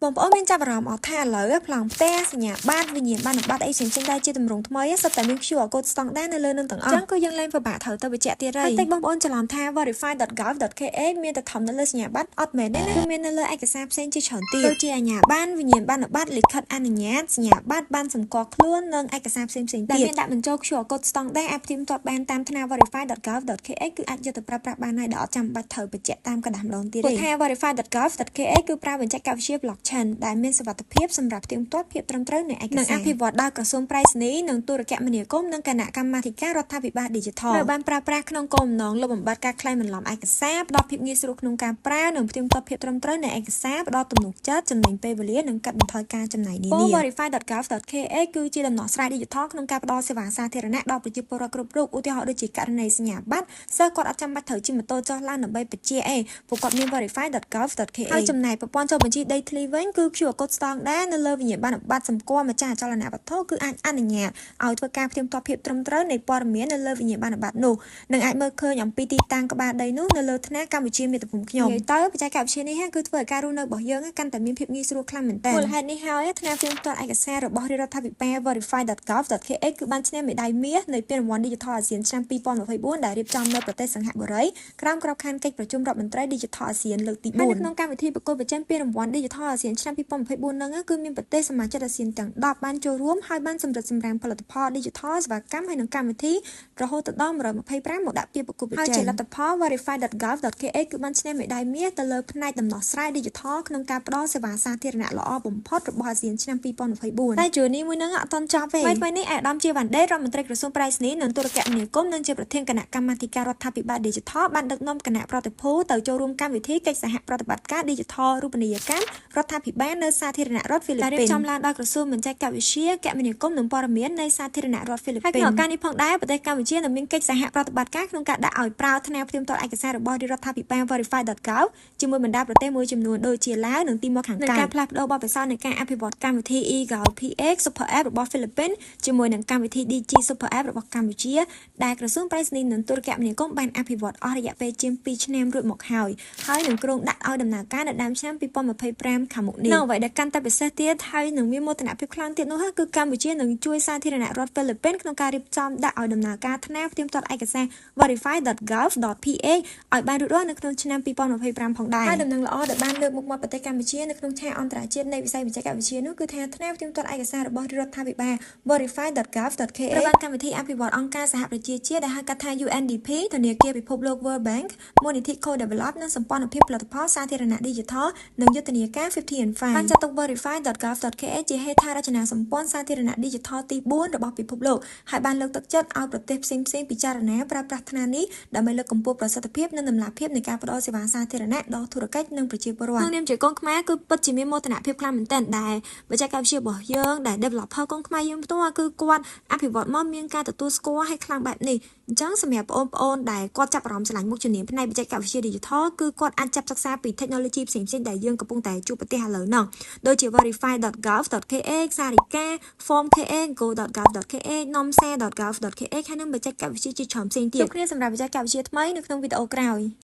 បងប្អូនមានចាប់អារម្មណ៍អត់ថាឥឡូវប្លង់ផ្ទះសញ្ញាបត្រវិញ្ញាបនបត្រអីផ្សេងៗដែលជាទម្រង់ថ្មីសុទ្ធតែមាន QR code ស្តង់ដារនៅលើនឹងទាំងអស់អញ្ចឹងគឺយើងលែងពិបាកត្រូវទៅបញ្ជាក់ទៀតហើយតិចបងប្អូនច្រឡំថា verify.gov.kh មានតែធំនៅលើសញ្ញាបត្រអត់មែនទេណាគឺមាននៅលើឯកសារផ្សេងជាច្រើនទៀតដូចជាអាជ្ញាប័ណ្ណវិញ្ញាបនបត្រលិខិតអនុញ្ញាតសញ្ញាបត្រប័ណ្ណសម្គាល់ខ្លួននិងឯកសារផ្សេងៗទៀតដែលមានដាក់បញ្ចូល QR code ស្តង់ដារអាចផ្ទៀងផ្ទាត់បានតាមថ្នា verify.gov.kh គឺអាចយកទៅប្រើប្រាស់បានហើយដែលអត់ចាំបាច់ត្រូវបញ្ជាក់តាមក្រដាសម្ដងទៀតទេព្រោះថា verify.gov.kh គឺប្រើបច្ចេកវិទ្យា blockchain ដែលមានសុវត្ថិភាពសម្រាប់ផ្ទៀងផ្ទាត់ភាពត្រឹមត្រូវនៃឯកសារនិងអភិវឌ្ឍដោយក្រសួងប្រៃសណីយ៍និងទូរគមនាគមន៍និងគណៈកម្មាធិការរដ្ឋាភិបាល Digital ត្រូវបានប្រើប្រាស់ក្នុងគោលបំណងលុបបំបាត់ការក្លែងបន្លំឯកសារផ្ដល់ភាពងាយស្រួលក្នុងការប្រើនិងផ្ទៀងផ្ទាត់ភាពត្រឹមត្រូវនៃឯកសារផ្ដល់ទំនុកចិត្តចំណេញពេលវេលានិងកាត់បន្ថយការចំណាយនានា verify.gov.kh គឺជាដំណោះស្រាយ Digital ក្នុងការផ្ដល់សេវាសាធារណៈដល់ប្រជាពលរដ្ឋគ្រប់រូបឧទាហរណ៍ដូចជាករណីសញ្ញាបត្រសិស្សគាត់អត់ចាំបាច់ត្រូវជិះម៉ូតូចុះឡើងដើម្បីបញ្ជាក់ឯងពួកគាត់មាន verify.gov.kh ហើយចំណែកប្រព័ន្ធចុះបញ្ជីដីធ្លីវិញគឺ QR code ស្តង់ដារនៅលើវិញ្ញាបនបត្រសម្គាល់ម្ចាស់អចលនវត្ថុគឺអាចអនុញ្ញាតឲ្យធ្វើការផ្ទៀងផ្ទាត់ភាពត្រឹមត្រូវនៃព័ត៌មាននៅលើវិញ្ញាបនបត្រនោះនិងអាចមើលឃើញអំពីទីតាំងក្បាលដីនោះនៅលើថ្នាកម្ពុជាមាតុភូមិខ្ញុំនិយាយទៅបច្ចេកវិទ្យានេះគឺធ្វើឲ្យការរស់នៅរបស់យើងកាន់តែមានភាពងាយស្រួលខ្លាំងមែនទែនមូលហេតុនេះហើយថ្នាផ្ទៀងផ្ទាត់ឯកសាររបស់រាជរដ្ឋាភិបាល verify.gov.kh គឺបានឈ្នះមេដាយមាសនៃពានរង្វាន់ Digital អាស៊ានឆ្នាំ2024ដែលរៀបចំនៅប្រទេសសិង្ហបុរីក្រោមក្របខ័ណ្ឌកិច្ចប្រជុំរដ្ឋមន្ត្រី Digital អាស៊ានលើកទី4ហើយនៅក្នុងកម្មវិធីប្រកួតប្រជែងពានរង្វាន់ Digital អាស៊ានឆ្នាំ2024ហ្នឹងគឺមានប្រទេសសមាជិកអាស៊ានទាំង10បានចូលរួមហើយបានសម្រិតសម្រាំងផលិតផល Digital សេវាកម្មហើយនិងកម្មវិធីរហូតដល់125មកដាក់ពាក្យប្រកួតប្រជែងហើយជាលទ្ធផល verify.gov.kh គឺបានឈ្នះមេដាយមាសទៅលើផ្នែកដំណោះស្រាយ Digital ក្នុងការផ្ដល់សេវាសាធារណៈល្អបំផុតរបស់អាស៊ានឆ្នាំ2024តែជួរនេះមួយហ្នឹងអត់ទាន់ចប់ទេថ្មីៗនេះឯកឧត្តមជាវ៉ាន់ដេតរដ្ឋមន្ត្រីក្រសួងប្រៃសណីយ៍និងទូរគមនាគមន៍និងជាប្រធានគណៈកម្មាធិការរដ្ឋាភិបាល Digital បានដឹកនាំគណៈប្រតិភូទៅចូលរួមកម្មវិធីកិច្ចសហប្រតិបត្តិការ Digital រូបនីយកម្មរដ្ឋាភិបាលនៅសាធារណរដ្ឋហ្វីលីពីនដែលរៀបចំឡើងដោយក្រសួងបច្ចេកវិទ្យាគមនាគមន៍និងព័ត៌មាននៃសាធារណរដ្ឋហ្វីលីពីនហើយក្នុងឱកាសនេះផងដែរប្រទេសកម្ពុជានឹងមានកិច្ចសហប្រតិបត្តិការក្នុងការដាក់ឲ្យប្រើថ្នាផ្ទៀងផ្ទាត់ឯកសាររបស់រាជរដ្ឋាភិបាល verify.gov ជាមួយបណ្ដាប្រទេសមួយចំនួនដូចជាឡាវនិងទីម៉ូខាងកើតការផ្លាស់ប្ដូរបទពិសោធន៍នៃការអភិវឌ្ឍកម្មវិធី eGov PH Super App របស់ហ្វីលីពីនជាមួយនឹងកម្មវិធី Digi Super App របស់កម្ពុជាដែលក្រសួងប្រៃសណីយ៍និងទូរគមនាគមន៍បានអភិវឌ្ឍអស់រយៈពេលជាង2ឆ្នាំរួចមកហើយហើយនឹងគ្រោងដាក់ឲ្យដំណើរការនៅដើមឆ្នាំ2025ខាងមុខនេះនៅអ្វីដែលកាន់តែពិសេសទៀតហើយនឹងមានមោទនភាពខ្លាំងទៀតនោះគឺកម្ពុជានឹងជួយសាធារណរដ្ឋហ្វីលីពីនក្នុងការរៀបចំដាក់ឲ្យដំណើរការថ្នាផ្ទៀងផ្ទាត់ឯកសារ verify.gov.ph ឲ្យបានរួចរាល់នៅក្នុងឆ្នាំ2025ផងដែរហើយដំណឹងល្អដែលបានលើកមុខមាត់ប្រទេសកម្ពុជានៅក្នុងឆាកអន្តរជាតិនៃវិស័យបច្ចេកវិទ្យានោះគឺថាថ្នាផ្ទៀងផ្ទាត់ឯកសាររបស់រដ្ឋាភិបាល verify.gov.kh ត្រូវបានកម្មវិធីអភិវឌ្ឍអង្គការសហប្រជាជាតិដែលហៅកាត់ថា UNDP ធនាគារពិភពលោក World Bank មូលនិធិ Co-develop និងសម្ព័ន្ធភាពផលិតផលសាធារណៈ Digital និងយុទ្ធនាការ50 and 5បានចាត់ទុក verify.gov.kh ជាហេដ្ឋារចនាសម្ព័ន្ធសាធារណៈ Digital ទី4របស់ពិភពលោកហើយបានលើកទឹកចិត្តឲ្យប្រទេសផ្សេងៗពិចារណាប្រើប្រាស់ថ្នានេះដើម្បីលើកកម្ពស់ប្រសិទ្ធភាពនិងតម្លាភាពនៃការផ្ដល់សេវាសាធារណៈដល់ធុរកិច្ចនិងប្រជាពលរដ្ឋក្នុងនាមជាកូនខ្មែរគឺពិតជាមានមោទនភាពខ្លាំងមែនទែនដែលបច្ចេកវិទ្យារបស់យើងដែល developer កូនខ្មែរយើងផ្ទាល់គឺគាត់អភិវឌ្ឍមកមានការទទួលស្គាល់ឲ្យខ្លាំងបែបនេះអញ្ចឹងសម្រាប់បងប្អូនដែលគាត់ចាប់អារម្មណ៍ស្រឡាញ់មុខជំនាញផ្នែកបច្ចេកវិទ្យា Digital គឺគាត់អាចចាប់សិក្សាពី technology ផ្សេងៗដែលយើងកំពុងតែជួបប្រទះឥឡូវហ្នឹងដូចជា verify.gov.kh សារិកា form.kh go.gov.kh nomsa.gov.kh ហើយនិងបច្ចេកវិទ្យាជាច្រើនផ្សេងទៀតជួបគ្នាសម្រាប់បច្ចេកវិទ្យាថ្មីនៅក្នុងវីដេអូក្រោយ។